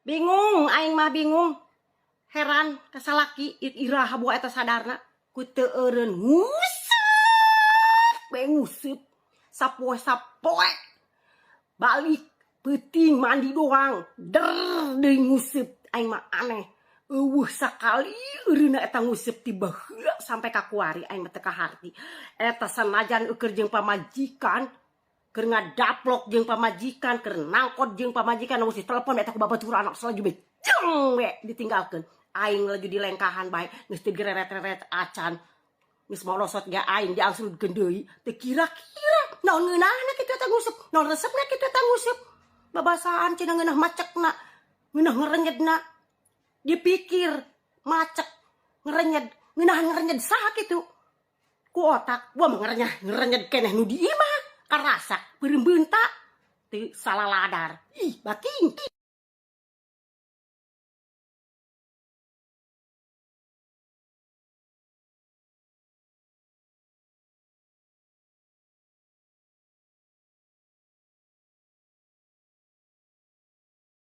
Bingung aing mah, bingung, heran ka salaki, iraha buah eta sadarna ku teu eureun nguseup we, nguseup sapoe sapoe. Balik peuting mandi doang, der deui nguseup. Aing mah aneh, euweuh sakali eureunna eta nguseup ti baheula sampai ka kuari. Aing mah teu kaharti eta, sanajan eueur jeung pamajikan, keur ngadaplok jeung pamajikan, keur nangkot jeung pamajikan, mesti telepon eta ku babaturan anak, salaju be jeng we ditinggalkeun. Aing laju dilengkahan bae, geus teu gereret-reret acan, geus molosot ge aing diangsulkeun deui. Teu kira-kira naon ngeunahna kitu eta nguseup, naon resepna kitu eta nguseup. Babasaan cenah ngeunah macekna, ngeunah ngerenyedna. Dipikir macek ngerenyed, ngeunah ngerenyed saha kitu ku otak gua mah ngerenyah ngerenyed keneh nu di imah karasa peureum beunta teu salah ladar. Ih, baking.